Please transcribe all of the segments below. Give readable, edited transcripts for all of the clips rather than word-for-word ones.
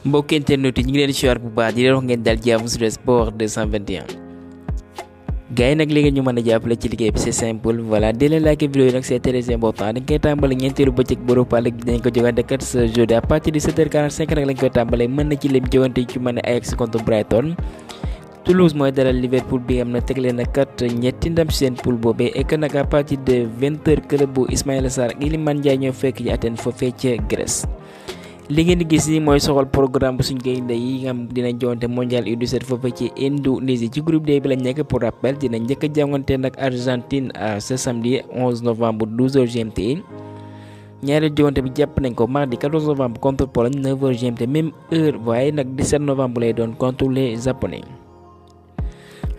mbokk internet yi ñu ngi leen di siwaar bu baax di leen wax ngeen dal jàmm sur Sport 221 gars yi nag léegi ñu mën a jàppale ci liggéey bi c'est simple voilà di leen like vidéo yi nag c'est très important dañ koy tàmbale ñeenteelu bëccëg bu Europa League bi dañ ko jogante kat ce jeudi à partir de 7h45 nag lañ koy tàmbale mën na ci lim jogante ci mën a Ajax contre Brighton. Toulouse mooy dalal Liverpool bi am na tegle na kat ñetti ndam seen poule boobee et que nag à partir de 20h club bu Ismaïla Sarr ak Iliman Ndiaye ñoo fekk ci Athènes foofee ca Grèce. li ngeen di gis ni mooy soxal programme bu suñu gaynde yi nga xam dinañ joŋante mondial U17 foofu ci Indonésie ci groupe D bi lañ nekk pour rappel dinañ njëkk a joŋante nag Argentine ce samedi 11 novembre 12h GMT. ñaareelu joŋante bi jàpp nañ ko mardi 14 novembre contre Pologne 9h GMT même heure waaye nag 17 novembre lay doon contre les Japonais.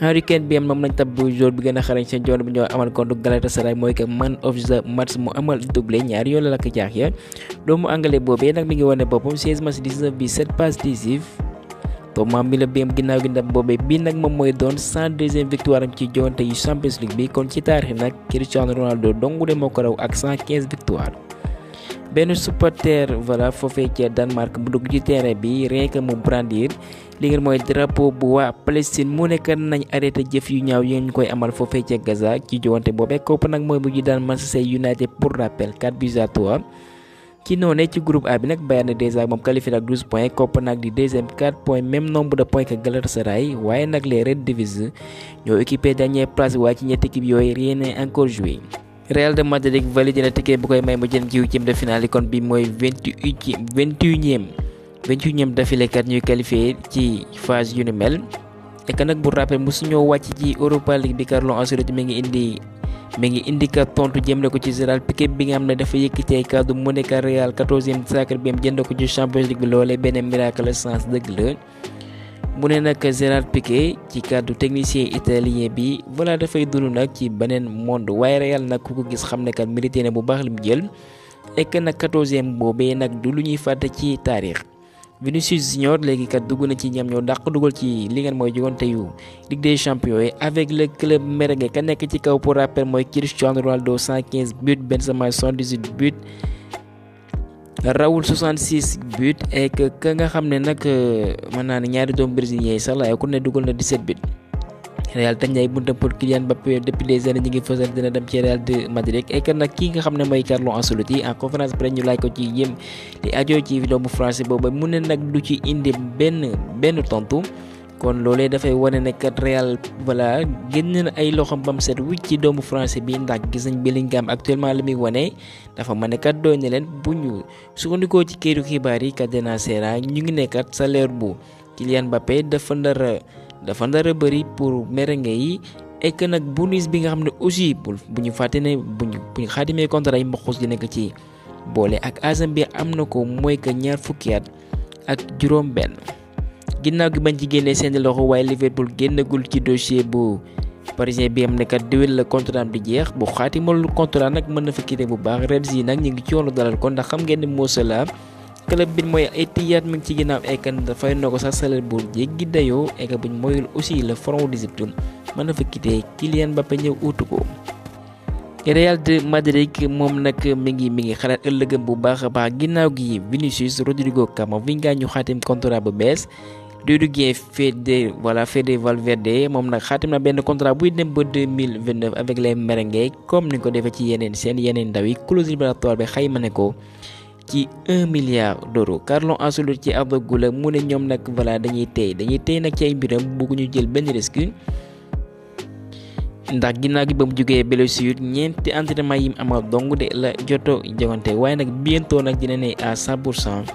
Harry Kane bi am moom lañ tab bu joueur bi gën a xarañ seen joon bi ñoo amal contre Galatasaray mooy que man of the match mu amal doublé ñaari yoon la lakk jaax ya doomu anglais boobee nag mi ngi wane boppam 16 match 19 bi 7 passes décisives Thomas Müller bi am ginnaaw gi ndam boobee bii nag moom mooy doon 102e victoire am ci joonte yu Champions League bi kon ci taarix nag Cristiano Ronaldo dongu de moo ko raw ak 115 victoire. benn supporter voilà foofee ca Danemark mu dugg ci terrain bi rien que mu brandir li ngeen mooy drapeau bu waa Palestine mu nekk nañ arrêté jëf yu ñaaw yi ñu koy amal foofee ca Gaza ci joŋante boobee kopp nag mooy mujj daan Manchester United pour rappel 4-3 ci noonee ci groupe A bi nag Bayern déjà moom qualifié ak 12 points kopp nag di deuxième 4 points même nombre de points que Galatasaray waaye nag les Red Devils ñoo équipé dernière place waaye ci ñetti équipe yooyu rien n'est encore joué. Real de Madrid validé na ticket bu koy may mu jëm ci huitième de finale kon bi mooy 21e d'affilée kat ñuy qualifié ci phase yu ni mel et que nag bu rappel mosu ñoo wàcc ci Europa League bi Carlo Ancelotti mi ngi indi kat tontu jëmle ko ci Gérard Piqué bi nga xam ne dafa yëkkati ay kaddu mu nekk Real 14e sacre bi am jënd ko ci Champions League bi loolee benn miracle sens dëgg la. mu ne nag Gérard Piqué ci kàddu technicien italien bi voilà dafay dund nag ci beneen monde waaye Real nag ku ko gis xam ne kat mérité na bu baax li mu jël et que nag 14e boobee nag du lu ñuy fàtte ci taarix. Vinicius Junior léegi kat dugg na ci ñam ñoo dàq dugal ci li ngeen mooy jogante yu Ligue des Champions yi avec le club merengue ka nekk ci kaw pour rappel mooy Cristiano Ronaldo 115 buts Benzema 78 buts. Raoul 66 buts et que nga xam ne nag mën naa ne ñaari doomu brésilien yi sax la ku ne dugal na 17 buts. Real tañ ay buntam pour Kylian Mbappé depuis des années ñi ngi fësal dina dem ci Real de Madrid et que nag kii nga xam ne mooy Carlo Ancelotti en conférence presse ñu laaj ko ci yëm li ajoo ci doomu français boobu mu ne nag du ci indi benn tontu. kon loolee dafay wane ne kat Real voilà génn na ay loxoom bam set wicc ci doomu français bi ndax gis nañ Bellingham actuellement li muy wane dafa mën a kat doy na leen bu ñu sukkandikoo ci këyitu xibaar yi Cadena Serra ñu ngi nekkat salaire bu Kylian Mbappé dafa ndar a bëri pour merengue yi et que nag bonus bi nga xam ne aussi bu ñu fàtte ne bu ñu xaatimee contrat yi mboqus dina ko ci boole ak agent bi am na ko mooy que ñaar fukki at ak juróom-benn. ginnaaw gi bañ ci génnee seen loxo waaye Liverpool génnagul ci dossier bu parisien bi am ne kat déwén la contrat am di jeex bu xaatimal contrat nag mën na fa quitté bu baax Reds yi nag ñu ngi ci yoonu dalal kon ndax xam ngeen ne Mo Salah club bi mooy Etihad mi ngi ci ginnaaw ekan dafay na ko sax salaire bu jéggi dayoo ek buñ moyul aussi le front d'Égypte mën na fa quitté Kylian Mbappé ñëw uutu ko. Real de Madrid moom nag mi ngi xalaat ëllëgëm bu baax a baax ginnaaw gi Vinicius Rodrigo Camavinga ñu xaatim contrat bu bees. Doudou Gueye Fede Valverde moom nag xaatim na benn contrat buy dem ba 2029 avec les merengues comme ni ko defee ci yeneen ndaw yi clause libératoire bi xayma ne ko ci 1 milliard d'euros. Carlo Ancelotti ci abagula mu ne ñoom nag voilà dañuy tey nag ci ay mbiram bëgguñu jël benn risque ndax ginnaaw gi ba mu jógee blessure ñeenti entraînement yi mu amal dong de la joto jogante waaye nag bientôt nag dina ne à 100%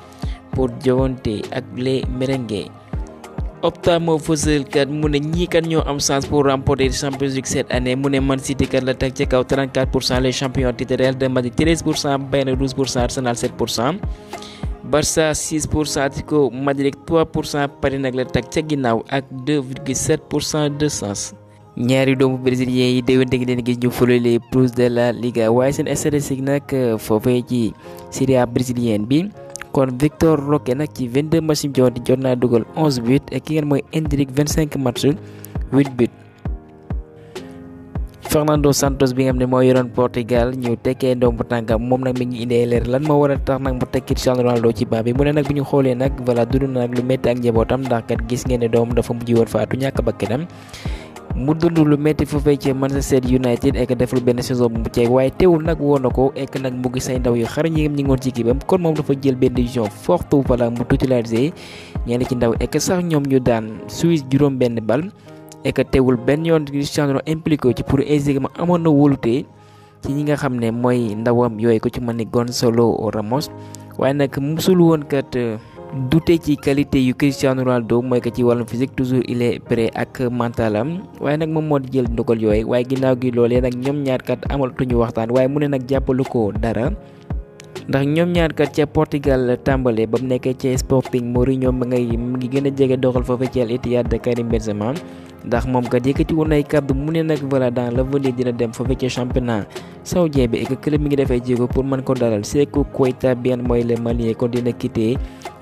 pour jogante ak les merengues. Opta moo fësal kat mu ne ñii kat ñoo am chance pour remporter Champions League cette année mu ne Man City kat la teg ca kaw 34% les champions titres Real de Madrid 13% Bayern 12% Arsenal 7% Barça 6% Atlético Madrid 3% Paris nag la teg ca ginnaaw ak 2,7% de chance. ñaari doomu brésilien yi déwén dégg leen gis ñu fële les plus de la Liga waaye seen statistique nag foofee ci Serie A brésilienne bi. kon Victor Roque nag ci 22 matchs yi jot naa dugal 11 buts et ki ngeen mooy Endrick 25 matchs 8 buts. Fernando Santos bi nga xam ne moo yoroon Portugal ñu tekkee ndoom bu tànkam moom nag mi ngi indi leer lan moo war a tax nag mu tekki Cristiano Ronaldo ci banc bi mu ne nag bu ñu xoolee nag voilà dund na nag lu métti ak njabootam ndax kat gis ngeen ne doom dafa mujj woon faatu ñàkk bakkanam mu dund lu métti foofee ci Manchester United ek deful benn saison bu mucc waaye teewul nag woon na ko ek nag mu ngi say ndaw yu xarañ yi ñi ngoon ci kibam kon moom dafa jël benn décision forte voilà mu titularisé ñenn ci ndaw ek sax ñoom ñu daan Suisse juróom benn bal ek teewul benn yoon Cristiano impliqué ci pour exactement amoon na wóolute ci ñi nga xam ne mooy ndawam yooyu ko ci mën ni Gonçalo Ramos waaye nag musul woon kat douté ci qualité yu Cristiano Ronaldo mooy que ci wàllum physique toujours il est prêt ak mentalam waaye nag moom moo di jël ndogal yooyu waaye ginnaaw gi loolee nag ñoom ñaar kat amalatuñu waxtaan waaye mu ne nag jàppalu ko dara ndax ñoom ñaar kat ca Portugal tàmbale ba mu nekkee ca Sporting Mourinho mu ngi gën a jege doxal foofu ci Al Ittihad de Karim Benzema ndax moom kat yëkkati woon ay kàddu mu ne nag voilà dans l'avenir dina dem foofu ca championnat saoudien bi et que club mi ngi defay jéego pour mën ko dalal Sékou Koita bien mooy le Malien kon dina quitter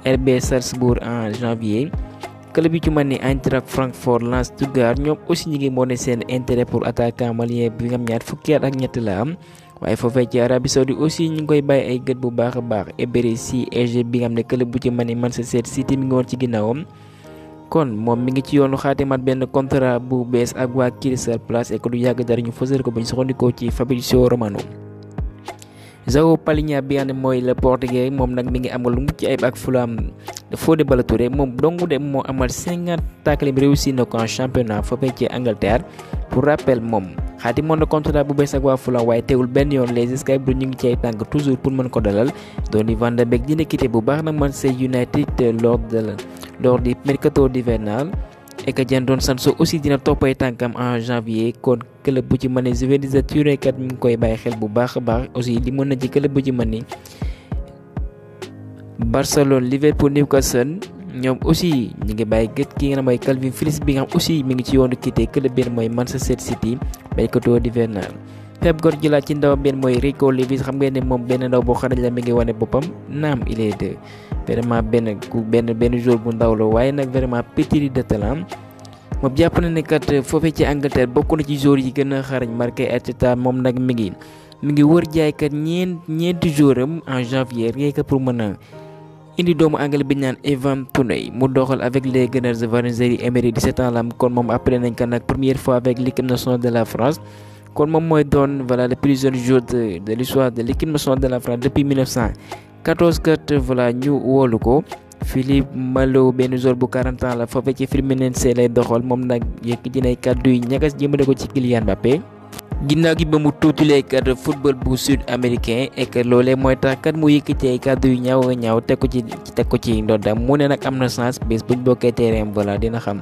RB Salzbourg en janvier club yi ci mel ni Eintracht Francfort Lens Stuttgart ñoom aussi ñi ngi wane seen intérêt pour attaquant malien bi nga xam ñaar fukki at ak ñett la am waaye foofee ci Arabie Saoudite aussi ñu ngi koy bàyyi ay gët bu baax a baax Ebery SG bi nga xam ne club bu ci mel ni Manchester City mi ngi woon ci ginnaawam kon moom mi ngi ci yoonu xaatimat benn contrat bu bees ak waa Crystal Palace et que du yàgg dara ñu fësal ko ba ñu soxandikoo ci Fabrizio Romano. João Palhinha bi nga xam ne mooy le portugais moom nag mi ngi amal lu mucc ayib ak Fulham Fodé Ballo-Touré moom dong de moo amal 50 tackles réussi na ko en championnat foofee ci Angleterre pour rappel moom xaatimoon na contrat bu bees ak waa Fulham waaye teewul benn yoon les Sky Blues ñu ngi ci ay tànk toujours pour mën ko dalal Donny van de Beek dina quitté bu baax nag Manchester United lors du mercato hivernal et que Jadon Sancho aussi dina toppay tànkam en janvier kon club bu ci mën ni Juventus de Turin kat mi ngi koy bàyyi xel bu baax a baax aussi li mën na ci club bu ci mën ni Barcelone Liverpool Newcastle ñoom aussi ñi ngi bàyyi gët ki nga xam mooy Calvin Phillips bi nga xam aussi mi ngi ci yoonu quitté club benn mooy Manchester City mercato hivernal Pep Guardiola ci ndaw benn mooy Rico Lewis xam ngeen ne moom benn ndaw boo xarañ la mi ngi wane boppam naam il est de vraiment benn joueur bu ndaw la waaye nag vraiment pétri de talent moom jàpp na ne kat foofee ci Angleterre bokk na ci joueur yi gën a xarañ marqué Arteta moom nag mi ngi wër jaay kat ñeenti joueur am en janvier rien que pour mën a indi doomu anglais bi ñu naan Ivan Toney mu doxal avec les Gunners de Varennes-Emery 17 ans la am kon moom après nañ ko nag première fois avec l'équipe nationale de la France kon moom mooy doon voilà le plus jeune joueur de l'histoire de l'équipe nationale de la France depuis 1914 kat voilà ñu woolu ko Philippe Malo benn joueur bu 40 ans la foofee ci Fluminense lay doxal moom nag yëkkati nay kàddu yu ñagas jëmale ko ci Kylian Mbappé ginnaaw gi ba mu tuutulee kat football bu sud américain et que loolee mooy tax kat mu yëkkati ay kàddu yu ñaaw teg ko ci ndoddam mu ne nag am na chance bés buñ bokkee terrain voilà dina xam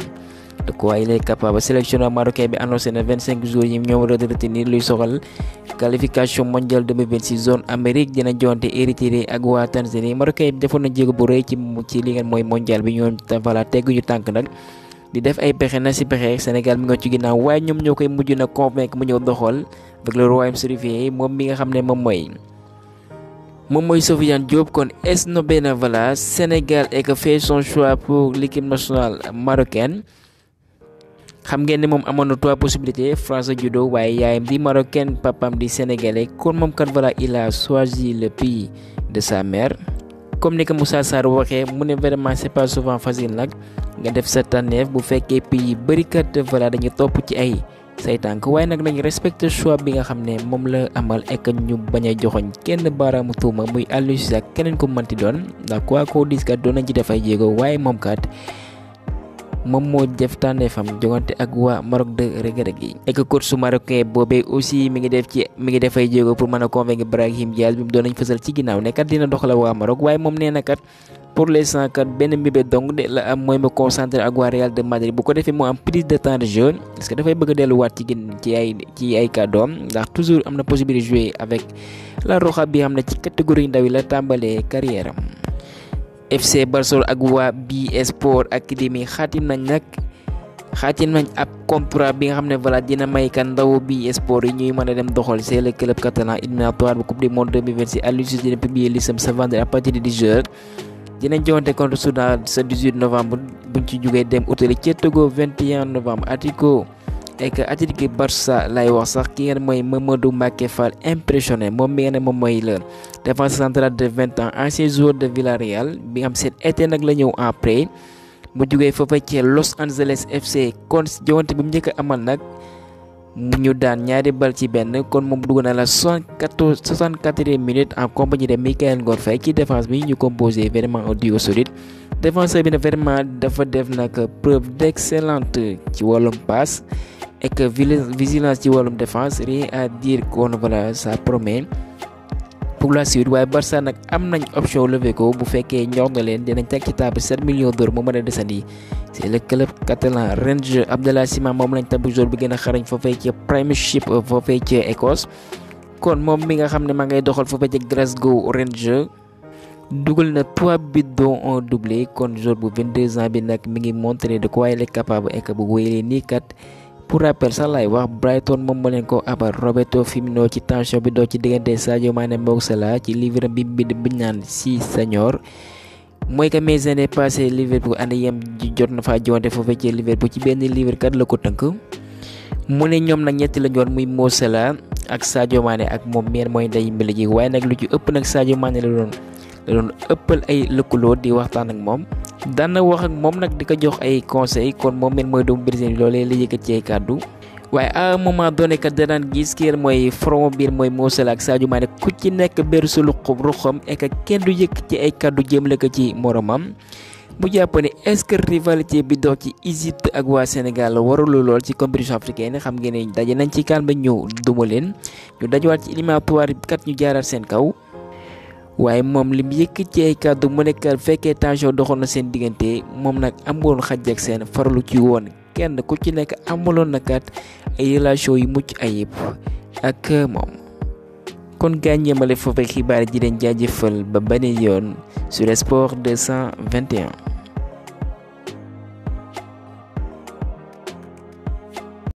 de quoi il est capable sélectionneur marocain bi annoncé na 25 jours yi ñoom war a retenir luy soxal qualification mondiale 2026 zone Amérique dina jonte Érythrée ak waa Tanzanie marocain bi defoon na jéego bu rëy ci li ngeen mooy mondial bi ñoom voilà tegguñu tànk nag di def ay pexe na si pexe Sénégal mi nga ci ginnaaw waaye ñoom ñoo koy mujj na convaincre mu ñëw doxal avec le royaume saoudien moom mi nga xam ne moom mooy Sofiane Diop kon es no benn voilà Sénégal et que fait son choix pour l'équipe nationale marocaine xam ngeen ne moom amoon na 3 possibilités France judo waaye yaayam di marocaine papam di sénégalais kon moom kat voilà il a choisi le pays de sa mère comme ni ko Moussa Sarr waxee mu ne vraiment c'est pas souvent facile nag nga def sa tànneef bu fekkee pays yi bëri kat voilà dañu topp ci ay say tànk waaye nag nañ respecté choix bi nga xam ne moom la amal ek ñu bañ a joxoñ kenn baaraamu tuuma muy Aliou Cissé ak keneen ko mënti doon ndax quoi qu'on dise kat doon nañ ci def ay jéego waaye moom kat moom moo def tànneefam jogante ak waa Maroc de Regreg yi et que coach su marocain boobee aussi mi ngi def ay jéego pour mën a convaincre Brahim Diaz bi mu doon nañ fësal ci ginnaaw ne kat dina doxala waa Maroc waaye moom nee na kat pour l'instant kat benn mbébét dong de la am mooy ma concentré ak waa Real de Madrid bu ko defee moo am plus de temps de jeu parce que dafay bëgg a delluwaat ci ay kàddoom ndax toujours am na possibilité jouer avec la Roja bi xam ne ci catégorie ndaw yi la tàmbalee carrière am. FC Barcelone ak waa BE Sport Academy xaatim nañ ab contrat bi nga xam ne voilà dina may kan ndaw BE Sport yi ñuy mën a dem doxal c'est le club catalan éliminatoire bu coupe du monde 2026 Aliou Cissé dina publier listam ce vendredi à partir de 10h dinañ joŋante contre Soudan ce 18 novembre buñ ci jógee dem utali ca Togo 21 novembre Atlético et que Athletic Barça lay wax sax ki ngeen mooy Mamadou Mbacké Fall impressionné moom mi nga ne moom mooy le défenseur central de 20 ans ancien joueur de Villarreal bi nga xam seen été nag la ñëw en prêt mu jugee foofa ci Los Angeles FC kon jowante bi mu njëkk a amal nag mu ñu daan ñaari bal ci benn kon moom dugg na la 64e minute en compagnie de Mikayil Ngor Faye ci défense bi ñu composé vraiment un duo solide défenseur bi nag vraiment dafa def nag preuve d'excellente ci wàllum passe et que vigilance ci wàllum défense rien à dire kon voilà ça promet pour la suite waaye Barça nag am nañ option levé ko bu fekkee ñor na leen dinañ teg ci table 7 millions d'euros mu mën a desandi c'est le club catalan Rangers Abdallah Sima moom lañ tabb joueur bi gën a xarañ foofee ci Premiership foofee ci Écosse kon moom mi nga xam ne maa ngay doxal foofee ci Glasgow Rangers dugal na 3 buts dont un doublé kon joueur bu 22 ans bi nag mi ngi montré de quoi il est capable et que bu wéyee nii kat pour rappel sax laay wax Brighton moom moo leen ko abal Roberto Firmino ci tension bi doo ci diggante Sadio Mané mook Salah ci livre bi biñ naan si senior mooy que mes années passées Liverpool année yem jot na faa jonte foofee ci Liverpool ci benn livre kat la ko tënk mu ne ñoom nag ñetti lañu woon muy Mo Salah ak Sadio Mané ak moom meen mooy nday mbili ji waaye nag lu ci ëpp nag Sadio Mané la doon ëppal ay lëkkaloo di waxtaan ak moom daan na wax ak moom nag di ko jox ay conseils kon moom meen mooy doomu Brésil loolee la yëkkat ci ay kàddu waaye à un moment donné kat da daan gis kii mooy front biir mooy Mo Salah ak Sadio Mané ku ci nekk beru sa ruxam et que kenn du yëkk ci ay kàddu jëmale ko ci moromam mu jàpp ne est-ce que rivalité bi dox ci Égypte ak waa Sénégal warulu lool ci compétition africaine xam ngeen ne daje nañ ci kan ba ñu duma leen ñu dajewaat ci éliminatoire bi kat ñu jaaraat seen kaw waaye moom lim yëkk ci ay kàddu mu nekk fekkee tension doxoon na seen diggante moom nag amoon xaj ak seen farlu ci woon kenn ku ci nekk amaloon na kat ay relation yu mucc ayib ak moom kon gaañ yemale foofee xibaar ji leen jaajëfal ba beneen yoon sur Sport 221